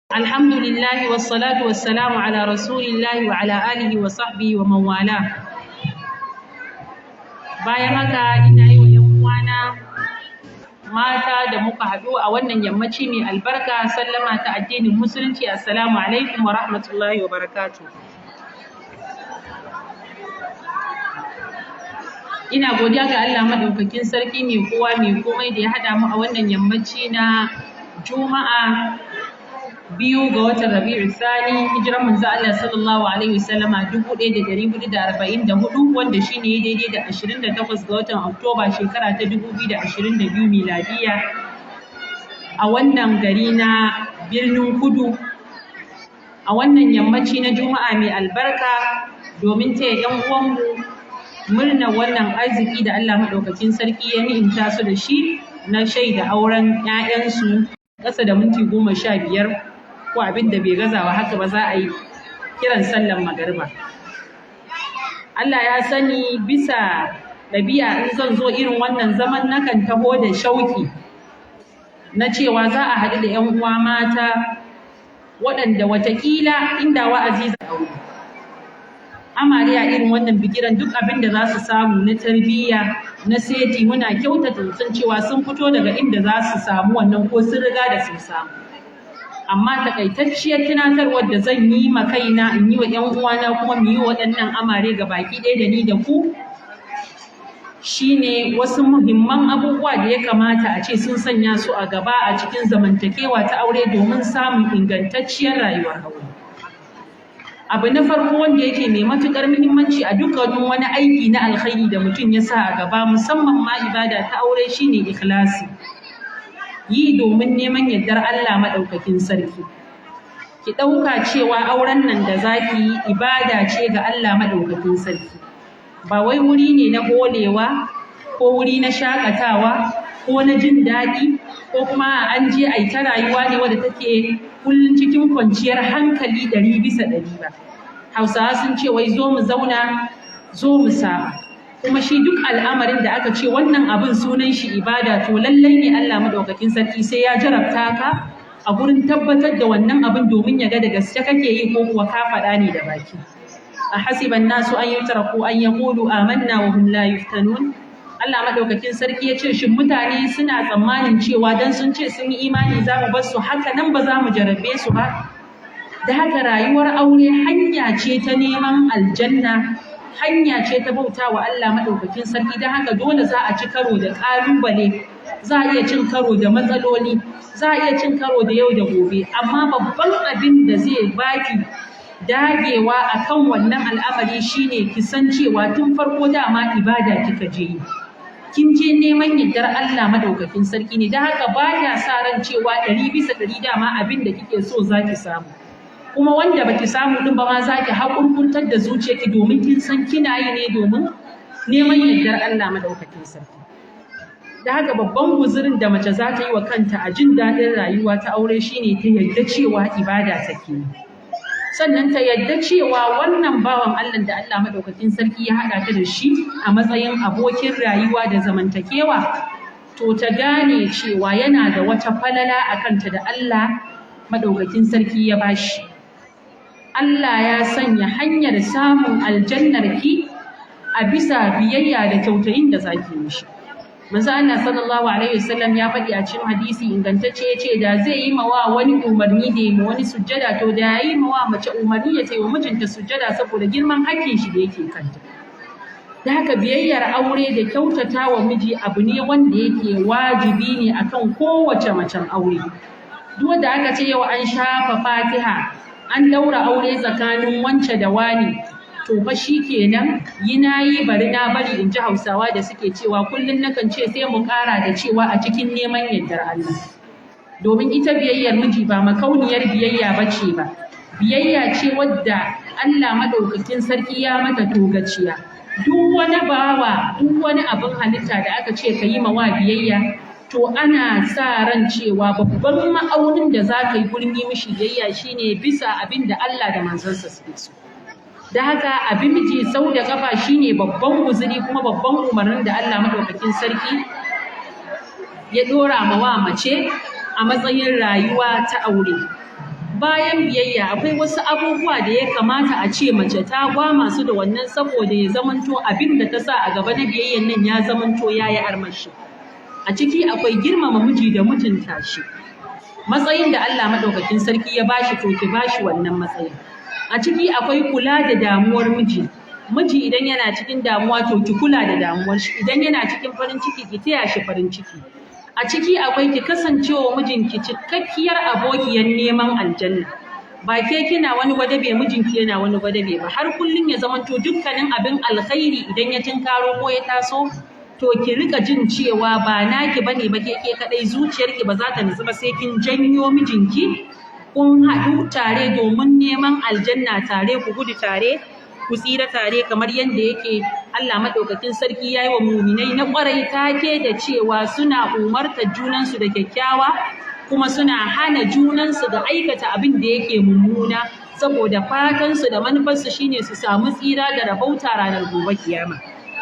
الحمد لله والصلاة والسلام على رسول الله وعلى آله وصحبه ومن والاه. Bayan haka, ina yi wa 'yan uwana mata da muka haɗu a wannan yammaci mai albarka sallama ta addinin Musulunci: assalamu alaikum wa rahmatullahi wa barakatuh. Ina godiya ga Allah maɗaukakin sarki, mai kowa mai komai, da ya haɗa mu a wannan yammaci na Juma'a, 2 ga watan Rabi'u Thani, hijiran manzo Allah sallallahu alaihi wasallama 1444, wanda shine ya daidai da 28 ga watan Oktoba, shekara ta 2022 miladiya, a wannan gari na Birnin Kudu, a wannan yammaci na Juma'a mai albarka, domin taya 'yan uwanmu murnar wannan arziki da Allah maɗaukakin sarki ya ni'imta su da shi na shaida auren 'ya'yansu. Ƙasa da minti 15 ko abin da bai gazawa haka ba, za a yi kiran sallan magariba. Allah ya sani, bisa ɗabi'a, in zan zo irin wannan zaman nakan taho da shauki na cewa za a haɗu da 'yan uwa mata waɗanda watakila inda wa'azi za aure amariya irin wannan bigiran, duk abin da za su samu na tarbiyya, na seti, muna kyautata zaton cewa sun fito daga inda za su samu wannan ko sun riga da sun samu. Amma takaitacciyar tunatarwar da zan yi ma kaina, in yi wa 'yan uwana, kuma mu yi wa waɗannan amare ga baki ɗaya da ni da ku, shine wasu muhimman abubuwa da ya kamata a ce sun sanya su a gaba a cikin zamantakewa ta aure domin samun ingantacciyar rayuwar aure. Abu na farko wanda yake mai matuƙar muhimmanci a dukkanin wani aiki na alkhairi da mutum ya sa a gaba, musamman ma ibada ta aure, shine ikhlasi, yi domin neman yardar Allah maɗaukakin sarki. Ki ɗauka cewa auren nan da zaki yi ibada ce ga Allah maɗaukakin sarki, ba wai wuri ne na holewa ko wuri na shakatawa ko na jin daɗi ko kuma an je a yi ta rayuwa ne wadda take kullum cikin kwanciyar hankali 100% ba. Hausawa sun ce wai zo mu zauna zo mu saba. Kuma shi duk al'amarin da aka ce wannan abin sunan shi ibada, to lallai ne Allah maɗaukakin sarki sai ya jarabta ka a gurin tabbatar da wannan abin, domin ya ga da gaske kake yi ko kuwa ka faɗa ne da baki. A hasiban nasu an yutraku an yaqulu amanna wa hum la yuftanun. Allah maɗaukakin sarki ya ce, shin mutane suna tsammanin cewa dan sun ce sun yi imani za mu bar su haka nan, ba za mu jarabe su ba? Da haka rayuwar aure hanya ce ta neman aljanna, hanya ce ta bauta wa Allah maɗaukakin sarki. Don haka dole za a ci karo da ƙalubale, za a iya cin karo da matsaloli, za a iya cin karo da yau da gobe. Amma babban abin da zai baki dagewa akan wannan al'amari shine ki san cewa tun farko dama ibada kika je yi, kin je neman yardar Allah maɗaukakin sarki ne. Don haka ba ya sa ran cewa 100% dama abin da kike so za ki samu, kuma wanda baki samu din ba ma za ki haƙurƙurtar da zuciyarki, domin kin san kina yi ne domin neman yardar Allah maɗaukakin sarki. Da haka babban guzurin da mace za ta yi wa kanta a jin daɗin rayuwa ta aure shine ta yarda cewa ibada take yi, sannan ta yarda cewa wannan bawan Allah da Allah maɗaukakin sarki ya haɗa ta da shi a matsayin abokin rayuwa da zamantakewa, to ta gane cewa yana da wata falala a kanta da Allah maɗaukakin sarki ya bashi. Allah ya sanya hanyar samun aljannarki a bisa biyayya da kyautayin da zaki mishi. Manzo Allah sallallahu alaihi wasallam ya faɗi a cikin hadisi ingantacce, ya ce da zai yi mawa wani umarni da yi ma wani sujjada, to da ya yi mawa mace umarni ya wa mijinta sujjada, saboda girman hakkin shi da yake kanta. Da haka biyayyar aure da kyautata wa miji abu ne wanda yake wajibi ne akan kowace macen aure. Duk wanda aka ce yau an shafa fatiha, an daura aure tsakanin wance da wani, to fa kenan, yi na yi bari na bari, in ji Hausawa da suke cewa. Kullum nakan ce sai mu ƙara da cewa a cikin neman yardar Allah, domin ita biyayyar miji ba makauniyar biyayya ba ce ba, biyayya ce wadda Allah maɗaukakin sarki ya mata togaciya. Duk wani bawa, duk wani abin halitta da aka ce ka yi mawa biyayya, to ana sa ran cewa babban ma'aunin da za ka yi gurin yi mishi biyayya shine bisa abin da Allah da manzansa suke so. Da haka abin miji sau da kafa shine babban guzuri, kuma babban umarnin da Allah maɗaukakin sarki ya ɗora ma wa mace a matsayin rayuwa ta aure. Bayan biyayya, akwai wasu abubuwa da ya kamata a ce mace ta gwama su da wannan, saboda ya zamanto abin da ta sa a gaba na biyayyan nan ya zamanto ya yi armashi. A ciki akwai girmama miji da mutunta shi. Matsayin da Allah Maɗaukakin Sarki ya bashi, to ki bashi wannan matsayin. A ciki akwai kula da damuwar miji. Miji idan yana cikin damuwa, to ki kula da damuwar shi. Idan yana cikin farin ciki, ki taya shi farin ciki. A ciki akwai ki kasancewa mijinki cikakkiyar abokiyar neman aljanna. Ba ke kina wani gwadabe, mijinki yana wani gwadabe ba. Har kullum ya zamanto dukkanin abin alkhairi idan ya tinkaro ko ya taso, to ki rika jin cewa ba naki bane ba ke ke kadai. Zuciyarki ba za ta nutsu ba sai kin janyo mijinki, kun haɗu tare domin neman aljanna tare, ku gudu tare, ku tsira tare, kamar yadda yake Allah Maɗaukakin Sarki ya yi wa muminai na ƙwarai take da cewa suna umartar junansu da kyakkyawa, kuma suna hana junansu da aikata abin da yake mummuna, saboda fatansu da manufarsu shine su samu tsira da rabauta ranar gobe kiyama.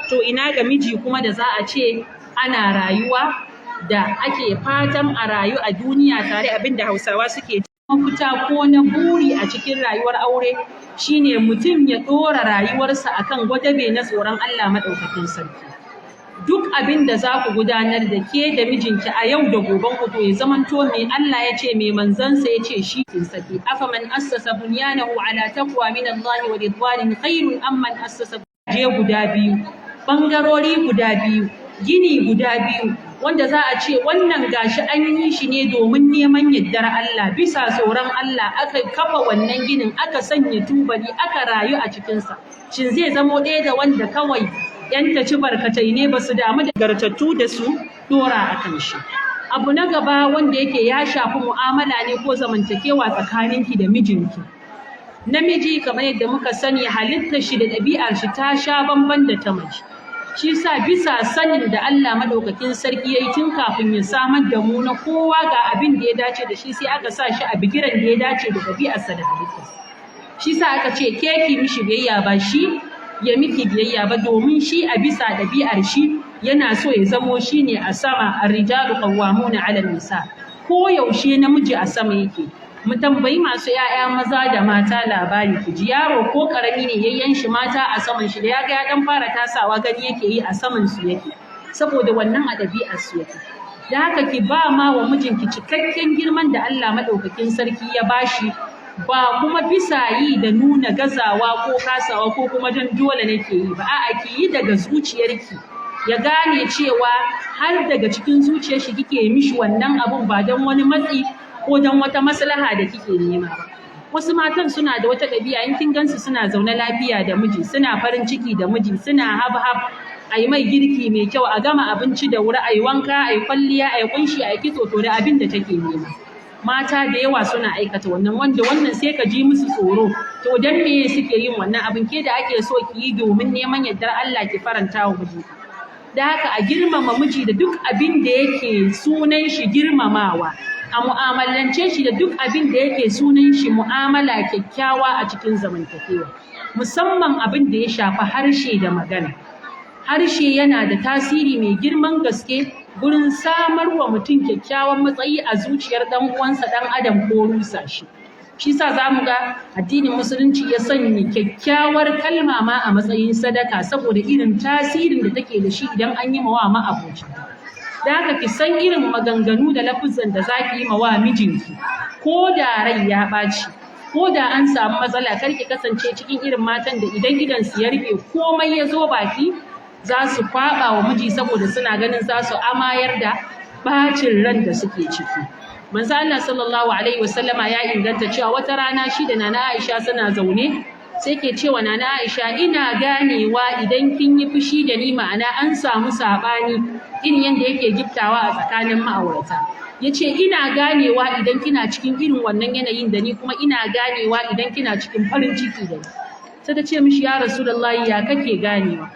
To ina ga miji kuma da za a ce ana rayuwa da ake fatan a rayu a duniya tare? Abin da Hausawa suke mafita ko na buri a cikin rayuwar aure shine mutum ya ɗora rayuwarsa akan gwadabe na tsoron Allah Maɗaukakin Sarki. Duk abin da za ku gudanar da ke da mijinki a yau da goben ku, to ya zamanto me Allah ya ce, me manzansa ya ce shi kin saki. أفمن أسس بنيانه على تقوى من الله ورضوان خير أم من أسس je guda biyu, bangarori guda biyu, gini guda biyu, wanda za a ce wannan gashi an yi shi ne domin neman yardar Allah, bisa tsoron Allah aka kafa wannan ginin, aka sanya tubali, aka rayu a cikinsa, shin zai zamo ɗaya da wanda kawai yan taci barkatai ne, ba su damu da gartattu da su dora a kan shi? Abu na gaba wanda yake ya shafi mu'amala ne ko zamantakewa tsakaninki da mijinki. Namiji, kamar yadda muka sani, halittar shi da ɗabi'ar shi ta sha bamban da ta mace. Shi sa bisa sanin da Allah Madaukakin Sarki ya yi tun kafin ya samar da mu na kowa ga abin da ya dace da shi, sai aka sa shi a bigiran da ya dace da ɗabi'arsa da halittarsa. Shi sa aka ce ke ki mishi biyayya, ba shi ya miki biyayya ba, domin shi a bisa ɗabi'ar shi yana so ya zamo shi ne a sama. الرجال قوامون على النساء. Ko yaushe namiji a sama yake. Mu tambayi masu 'ya'ya maza da mata labari ku ji. Yaro ko karami ne, yayyan shi mata a saman shi, da ya ga ya dan fara tasawa, gani yake yi a saman su yake, saboda wannan a ɗabi'ar su yake. Da haka ki ba ma wa mijinki cikakken girman da Allah Maɗaukakin Sarki ya bashi, ba kuma bisa yi da nuna gazawa ko kasawa ko kuma don dole nake yi ba. A'a, ki yi daga zuciyarki, ya gane cewa har daga cikin zuciyar shi kike mishi wannan abun, ba don wani matsi ko don wata maslaha da kike nema ba. Wasu matan suna da wata ɗabi'a, in kin gansu suna zaune lafiya da miji, suna farin ciki da miji, suna hab hab, a yi mai girki mai kyau, a gama abinci da wuri, a yi wanka, a yi kwalliya, a yi kunshi, a yi kitso, to da abin da take nema. Mata da yawa suna aikata wannan, wanda wannan sai ka ji musu tsoro. To dan me suke yin wannan abin, ke da ake so ki yi domin neman yardar Allah, ki faranta wa miji? Da haka a girmama miji da duk abin da yake sunan shi girmamawa, a mu'amalance shi da duk abin da yake sunan shi mu'amala kyakkyawa a cikin zamantakewa, musamman abin da ya shafi harshe da magana. Harshe yana da tasiri mai girman gaske gurin samar wa mutum kyakkyawan matsayi a zuciyar ɗan uwansa ɗan adam ko rusa shi. Shi sa za mu ga addinin Musulunci ya sanya kyakkyawar kalma ma a matsayin sadaka, saboda irin tasirin da take da shi idan an yi mawa ma'aboci. Da haka ki san irin maganganu da lafuzan da za ki yi mawa mijinki ko da rai ya ɓaci, ko da an samu matsala. Kar ki kasance cikin irin matan da idan idan su ya rufe, komai ya zo baki za su kwaɓa wa miji, saboda suna ganin za su amayar da ɓacin ran da suke ciki. Manzo Allah sallallahu alaihi wasallama ya inganta cewa wata rana shi da Nana Aisha suna zaune, sai ke cewa Nana Aisha, "Ina ganewa idan kin yi fushi da ni," ma'ana an samu saɓani irin yadda yake giftawa a tsakanin ma'aurata. Ya ce, "Ina ganewa idan kina cikin irin wannan yanayin da ni, kuma ina ganewa idan kina cikin farin ciki da ni." Sai ta ce mishi, "Ya Rasulullahi, ya kake ganewa?"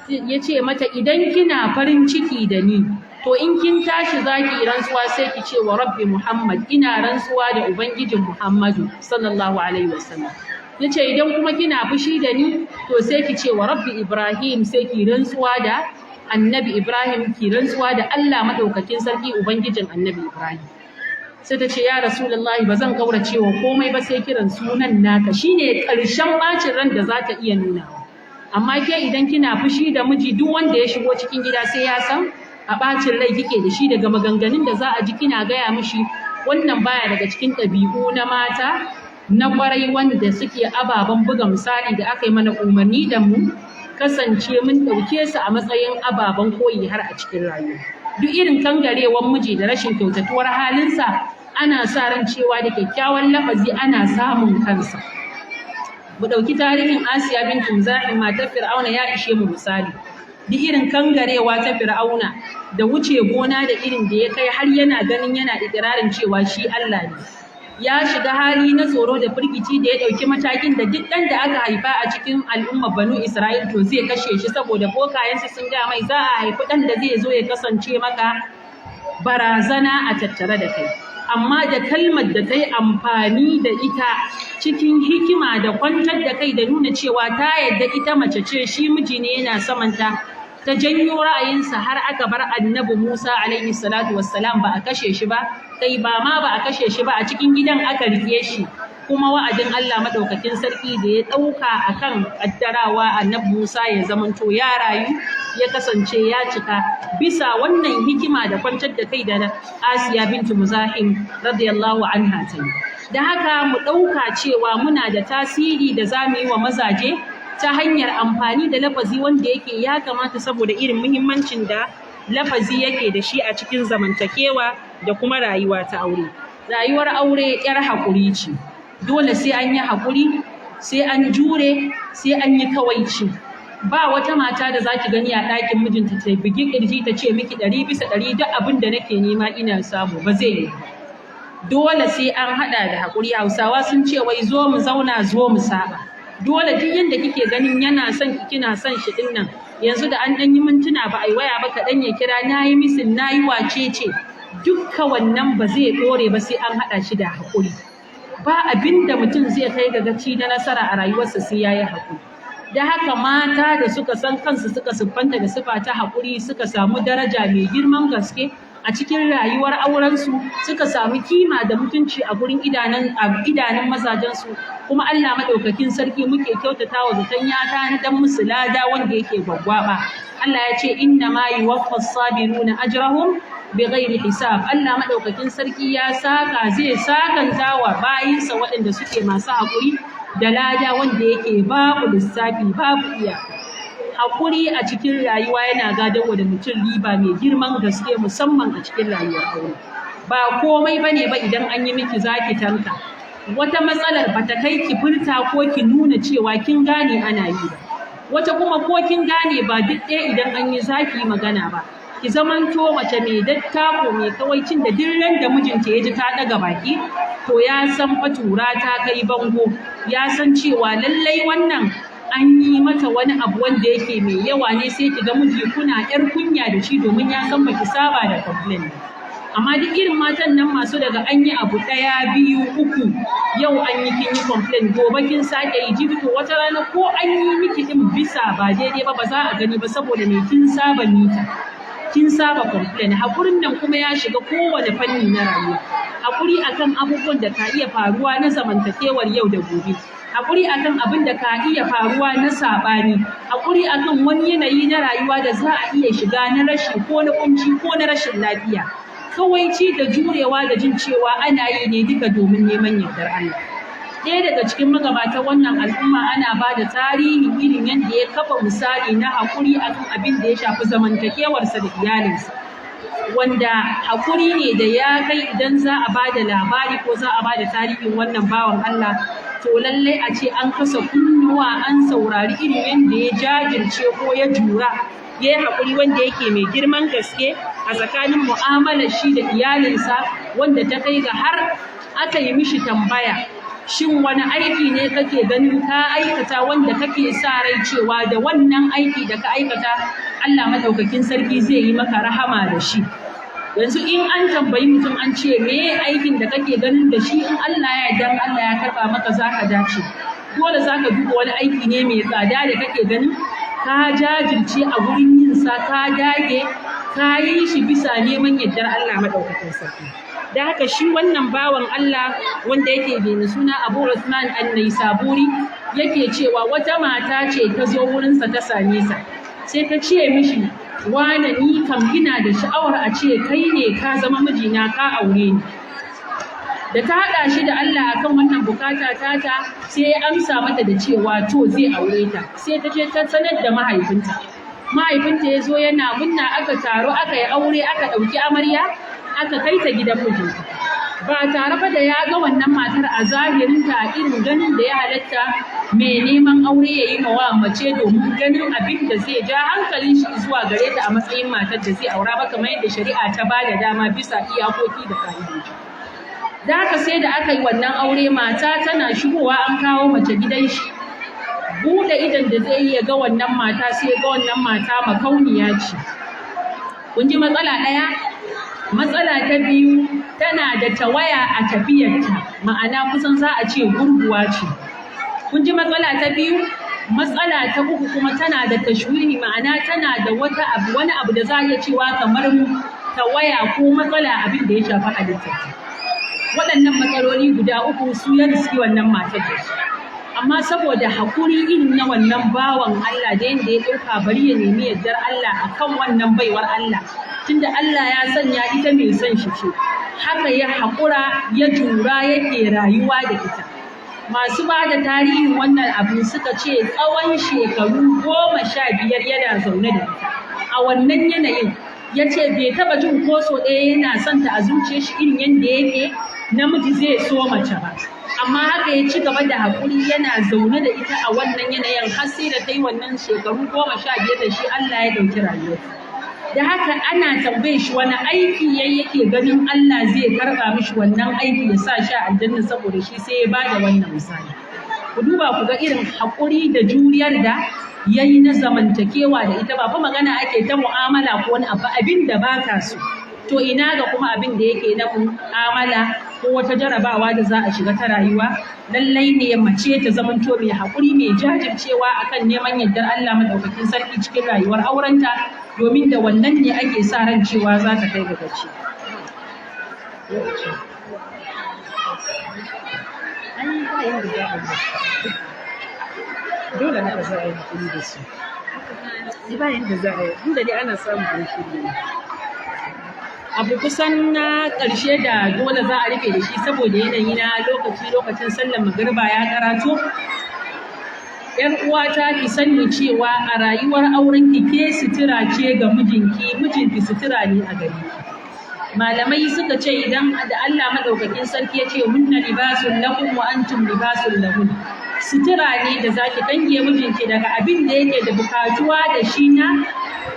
Ya ce mata, "Idan kina farin ciki da ni, to in kin tashi zaki rantsuwa, sai ki ce ورب محمد, ina rantsuwa da Ubangijin Muhammadu sallallahu alaihi wasallam." Yace, "Idan kuma kina fushi da ni, to sai ki ce ورب إبراهيم, sai ki rantsuwa da Annabi Ibrahim, ki rantsuwa da Allah Madaukakin Sarki, Ubangijin Annabi Ibrahim." Sai ta ce, "Ya Rasulullahi, ba zan kaurace wa komai ba sai kiran sunan naka." Shine ƙarshen bacin ran da za ta iya nuna. Amma ke, idan kina fushi da miji, duk wanda ya shigo cikin gida sai ya san a bacin rai kike da shi daga maganganun da za a ji kina gaya mishi. Wannan baya daga cikin ɗabi'u na mata na kwarai wanda suke ababen buga misali da aka yi mana umarni da mu kasance mun ɗauke su a matsayin ababen koyi har a cikin rayuwa. Duk irin kangarewan miji da rashin kyautatuwar halinsa, ana sa ran cewa da kyakkyawan lafazi ana samun kansa. Mu ɗauki tarihin Asiya bintu Muzahim, matar Fir'auna, ya ishe mu misali. Duk irin kangarewa ta Fir'auna da wuce gona da irin da ya kai har yana ganin, yana ikirarin cewa shi Allah ne, ya shiga hali na tsoro da firgici da ya ɗauki matakin da duk ɗan da aka haifa a cikin al'ummar Banu Isra'il to zai kashe shi, saboda bokayensu sun gaya mai za a haifi ɗan da zai zo ya kasance maka barazana a tattare da kai. Amma da kalmar da ta yi amfani da ita cikin hikima da kwantar da kai da nuna cewa ta yadda ita mace ce, shi miji ne yana samanta, ta janyo ra'ayinsa har aka bar Annabi Musa alaihi salatu wassalam, ba a kashe shi ba. Kai, ba ma ba a kashe shi ba, a cikin gidan aka rike shi. Kuma wa'adin Allah madaukakin sarki da ya ɗauka akan kaddarawa Annabi Musa ya zamanto ya rayu, ya kasance ya cika bisa wannan hikima da kwantar da kai da Asiya bintu Muzahim radiyallahu anha ta yi. Da haka mu ɗauka cewa muna da tasiri da za mu yi wa mazaje ta hanyar amfani da lafazi wanda yake ya kamata, saboda irin muhimmancin da lafazi yake da shi a cikin zamantakewa da kuma rayuwa ta aure. Rayuwar aure 'yar haƙuri ce. Dole sai an yi haƙuri, sai an jure, sai an yi kawaici. Ba wata mata da za ki gani a ɗakin mijinta ta bugi ƙirji ta ce miki 100% duk abin da nake nema ina samu, ba zai yi. Dole sai an haɗa da haƙuri. Hausawa sun ce wai, "Zo mu zauna, zo mu saba." Dole duk yanda kike ganin yana son ki, kina son shi din nan, yanzu da an ɗan yi mintuna ba a yi waya ba kaɗan, ya kira, "Na yi missing, na yi wace ce." Dukka wannan ba zai ɗore ba sai an haɗa shi da haƙuri. Ba abin da mutum zai kai ga gaci na nasara a rayuwarsa sai ya yi haƙuri. Da haka mata da suka san kansu, suka siffanta da siffa ta haƙuri, suka samu daraja mai girman gaske a cikin rayuwar aurensu, suka samu kima da mutunci a gurin idanun mazajensu. Kuma Allah madaukakin sarki muke kyautata wa zaton ya tanadar musu lada wanda yake gwaggwaba. Allah ya ce, "Inna ma yuwaffas sabiruna ajrahum bighairi hisab." Allah madaukakin sarki ya saka, zai sakanta wa bayinsa waɗanda suke masu haƙuri da lada wanda yake babu lissafi, babu iyaka. Haƙuri a cikin rayuwa yana gadarwa da mutum riba mai girman gaske, musamman a cikin rayuwar aure. Ba komai bane ba idan an yi miki zaki tanka. Wata matsalar bata kai ki furta ko ki nuna cewa kin gane ana yi ba. Wata kuma ko kin gane, ba duk ɗaya idan an yi zaki yi magana ba. Ki zamanto mace mai dattako, mai kawaicin da duk ran da mijinta ya ji ta ɗaga baki, to ya san fa tura ta kai bango, ya san cewa lallai wannan an yi mata wani abu wanda yake mai yawa ne. Sai ki ga miji kuna yar kunya da shi, domin ya san baki saba da complain ba. Amma duk irin matan nan masu daga an yi abu ɗaya, biyu, uku, yau an yi kin yi complain, gobe kin sake yi, jibi, to wata rana ko an yi miki din bisa ba daidai ba, ba za a gani ba, saboda me? Kin saba mita, kin saba complain. Hakurin nan kuma ya shiga kowane fanni na rayuwa. Hakuri akan abubuwan da ka iya faruwa na zamantakewar yau da gobe, hakuri akan abin da ka iya faruwa na saɓani, hakuri akan wani yanayi na rayuwa da za a iya shiga na rashi ko na kunci ko na rashin lafiya, kawaici da jurewa da jin cewa ana yi ne duka domin neman yardar Allah. Ɗaya daga cikin magabatan wannan al'umma, ana ba da tarihin irin yadda ya kafa misali na haƙuri akan abin da ya shafi zamantakewarsa da iyalinsa, wanda haƙuri ne da ya kai idan za a ba da labari ko za a ba da tarihin wannan bawan Allah, to lallai a ce an kasa kunnuwa an saurari irin yadda ya jajirce ko ya jura, ya yi haƙuri wanda yake mai girman gaske a tsakanin mu'amalar shi da iyalinsa, wanda ta kai ga har aka yi mishi tambaya, "Shin wani aiki ne kake ganin ka aikata wanda kake sa rai cewa da wannan aiki da ka aikata Allah madaukakin sarki zai yi maka rahama da shi?" Yanzu in an tambayi mutum an ce, "Me aikin da kake ganin da shi in Allah ya yarda, Allah ya karba maka, zaka dace?" Dole zaka duba wani aiki ne mai tsada da kake ganin ka jajirce a gurin yin sa, ka dage, ka yi shi bisa neman yardar Allah madaukakin sarki. Da haka shi wannan bawan Allah, wanda yake mai suna Abu Usman An-Naisaburi, yake cewa wata mata ce ta zo wurinsa ta same sa, sai ta ce mishi, "Wane, ni kam ina da sha'awar a ce kai ne ka zama mijina, ka aure ni." Da ta haɗa shi da Allah akan wannan bukata tata, sai ya amsa mata da cewa to, zai aure ta. Sai ta je ta sanar da mahaifinta. Mahaifinta ya zo yana munna, aka taro, aka yi aure, aka ɗauki amarya, aka kai ta gidan mijinta, ba tare fa da ya ga wannan matar a zahirinta, a irin ganin da ya halatta mai neman aure ya yi wa mace domin ganin abin da zai ja hankalin shi zuwa gare ta a matsayin matar da zai aura ba, kamar yadda shari'a ta ba da dama bisa iyakoki da ka'idoji. Da haka sai da aka yi wannan aure, mata tana shigowa, an kawo mace gidan shi, buɗe idon da zai iya ga wannan mata, sai ga wannan mata makauniya ce. Kun ji matsala ɗaya. Matsala ta biyu, tana da tawaya a tafiyarta, ma'ana kusan za a ce gurguwa ce. Kun ji matsala ta biyu. Matsala ta uku kuma, tana da tashwihi, ma'ana tana da wata abu, wani abu da za a iya cewa kamar tawaya ko matsala abin da ya shafi halittarta. Waɗannan matsaloli guda uku su ya riski wannan matar da su. Amma saboda haƙuri irin na wannan bawan Allah, da yadda ya ɗauka bari ya nemi yardar Allah akan wannan baiwar Allah, tunda Allah ya sanya ita mai son shi ce, haka ya haƙura, ya jura, yake rayuwa da ita. Masu ba da tarihin wannan abu suka ce tsawon shekaru 15 yana zaune da ita a wannan yanayin. Ya ce bai taɓa jin ko so ɗaya yana son ta a zuciyar shi irin yadda yake namiji zai so mace ba. Amma haka ya ci gaba da haƙuri, yana zaune da ita a wannan yanayin, har sai da ta yi wannan shekaru 15 da shi, Allah ya ɗauki rayuwarta. Da haka ana tambaye shi wani aiki yayi yake ganin Allah zai karɓa mishi wannan aiki, ya sa shi a aljanna saboda shi, sai ya bada wannan misali. Ku duba ku ga irin haƙuri da juriyar da yayi na zamantakewa da ita. Ba fa magana ake ta mu'amala ko wani abu, abin da baka so, to ina ga kuma abin da yake na mu'amala ko wata jarabawa da za a shiga ta rayuwa? Lallai ne mace ta zamanto mai haƙuri, mai jajircewa akan neman yardar Allah Madaukakin Sarki cikin rayuwar aurenta, domin da wannan ne ake sa ran cewa za ta kai ga gaci. Ai ba yanda za a yi, dole haka za a yi haƙuri da su. Ai ba yanda za a yi, inda dai ana samun ɗan shiri ne. Abu kusan na ƙarshe da dole za a rufe da shi, saboda yanayi na lokaci, lokacin sallar magriba ya karato. Yar uwata, ki sani cewa a rayuwar auren ki, ke sutura ce ga mijinki, mijinki sutura ne a gare ki. Malamai suka ce idan da Allah Madaukakin Sarki ya ce hunna libasun lakum wa antum libasun lahun, sutura ne da zaki kange mijinki daga abin da yake da bukatuwa da shi na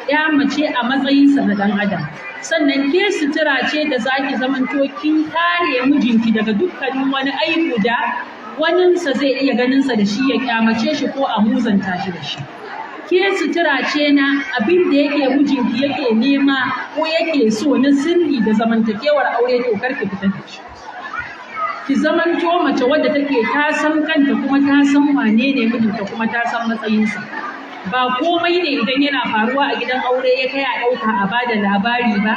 ya mace a matsayinsa na dan adam. Sannan ke sutura ce da zaki zamanto kin kare mijinki daga dukkanin wani aibu da waninsa zai iya ganinsa da shi ya kyamace shi ko a muzanta shi da shi. Ke sutura ce na abin da yake mijinki yake nema ko yake so na sirri da zamantakewar aure, to kar ki fitar da shi. Ki zamanto mace wadda take ta san kanta, kuma ta san wane ne mijinta, kuma ta san matsayinsa. Ba komai ne idan yana faruwa a gidan aure ya kai a ɗauka a bada labari ba,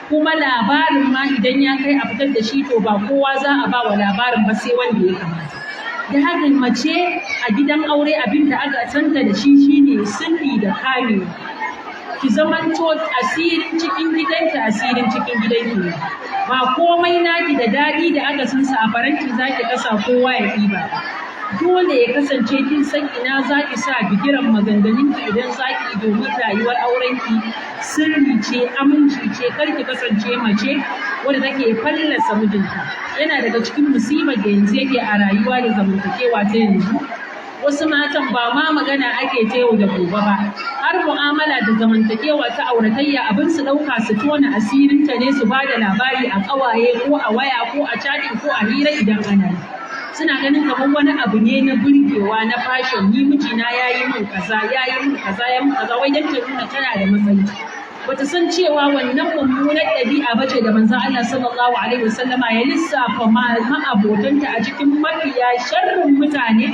kuma labarin ma idan ya kai a fitar da shi, to ba kowa za a ba wa labarin ba, sai wanda ya kamata. Da haka mace a gidan aure, abin da aka santa da shi shine sirri da kamewa. Ki zamanto asirin cikin gidanki asirin cikin gidanki ne. Ba komai naki da daɗi da aka san sa a faranti zaki kasa kowa ya ɗiba ba. Dole ya kasance kin san ina zaki sa bigiran maganganunki idan zaki, domin rayuwar aurenki sirri ce, aminci ce. Kar ki kasance mace wadda take fallasa mijinta. Yana daga cikin musibar da yanzu yake a rayuwa da zamantakewa ta yanzu, wasu matan ba ma magana ake ta yau da gobe ba, har mu'amala da zamantakewa ta auratayya, abin su ɗauka su tona asirinta ne, su ba da labari a ƙawaye ko a waya ko a chatting ko a hira idan ana yi. Suna ganin kamar wani abu ne na burgewa, na fashion: "Ni mijina ya yi min kaza, ya yi min kaza, ya min kaza," wai dan ta nuna tana da matsayi. Bata san cewa wannan mummunar ɗabi'a bace da Manzon Allah Sallallahu Alaihi Wasallama ya lissafa ma'abotanta a cikin mafiya sharrin mutane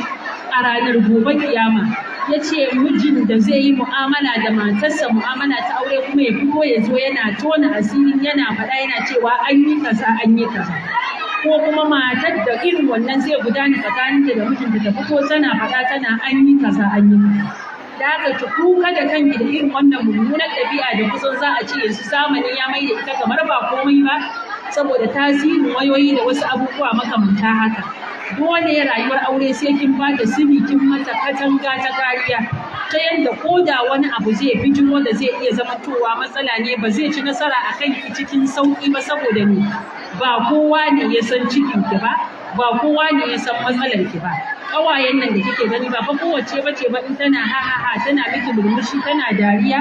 a ranar gobe kiyama. Ya ce mijin da zai yi mu'amala da matarsa, mu'amala ta aure, kuma ya fito ya zo yana tona asirin, yana faɗa, yana cewa an yi kaza, an yi kaza, ko kuma matar da irin wannan zai gudana tsakaninta da mijinta, ta fito tana faɗa, tana an yi kaza, an yi kaza. Da haka ki kuka da kanki da irin wannan mummunar ɗabi'a da kusan za a ce yanzu zamani ya mai da ita kamar ba komai ba, saboda tasirin wayoyi da wasu abubuwa makamanta haka. Dole rayuwar aure sai kin bata simi, kin mata katanga ta kariya, ta yanda ko da wani abu zai bijiro da zai iya zamantowa matsala ne, ba zai ci nasara a kanki cikin sauƙi ba, saboda ne ba kowa ne ya san cikin ki ba, ba kowa ne ya san matsalar ki ba. Ƙawayen nan da kike gani, ba fa kowace bace ba in tana ha ha ha, tana miki murmushi, tana dariya,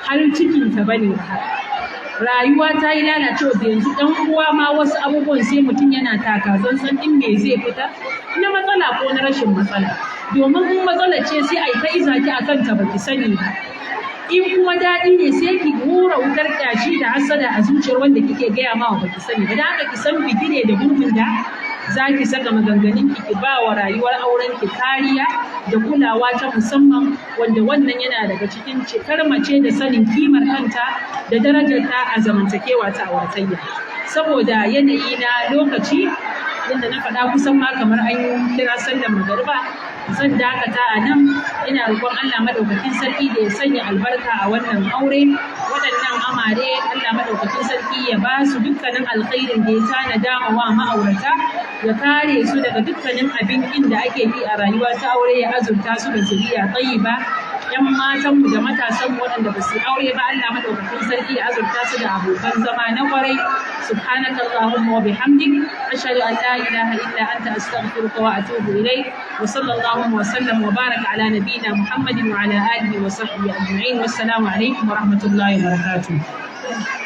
har cikin ta bane ba. Rayuwa ta yi lalacewa da yanzu ɗan uwa ma wasu abubuwan sai mutum yana taka tsantsan ɗin me zai fita na matsala ko na rashin matsala, domin in matsala ce sai a yi ta iza ki a kanta baki sani ba, in kuma daɗi ne sai ki hura wutar ƙyashi da hasada a zuciyar wanda kike gaya ma wa baki sani ba. Da haka ki san bigire da gurbin da za ki saka maganganun ki, ki ba wa rayuwar auren ki kariya da kulawa ta musamman, wanda wannan yana daga cikin cikar mace da sanin kimar kanta da darajarta a zamantakewa ta auratayya. Saboda yanayi na lokaci, yadda na faɗa, kusan ma kamar an kira sallar magariba, zan dakata a nan. Ina roƙon Allah Madaukakin Sarki da ya sanya albarka a wannan aure. Waɗannan amare, Allah Madaukakin Sarki ya ba su dukkanin alkhairin da ya tanada wa ma'aurata, ya kare su daga dukkanin abin da ake bi a rayuwa ta aure, ya azurta su da zuriya tayyiba. Yan matanmu da matasanmu waɗanda ba su aure ba, Allah Madaukakin Sarki ya azurta su da abokan zama na kwarai. Subhanaka Allahumma wa bihamdik, ashhadu an la ilaha illa anta, astaghfiruka wa atubu ilaik. Wa sallallahu wa sallam wa baraka ala nabiyyina Muhammadin wa ala alihi wa sahbihi ajma'in. Wassalamu alaikum wa rahmatullahi wa barakatuh.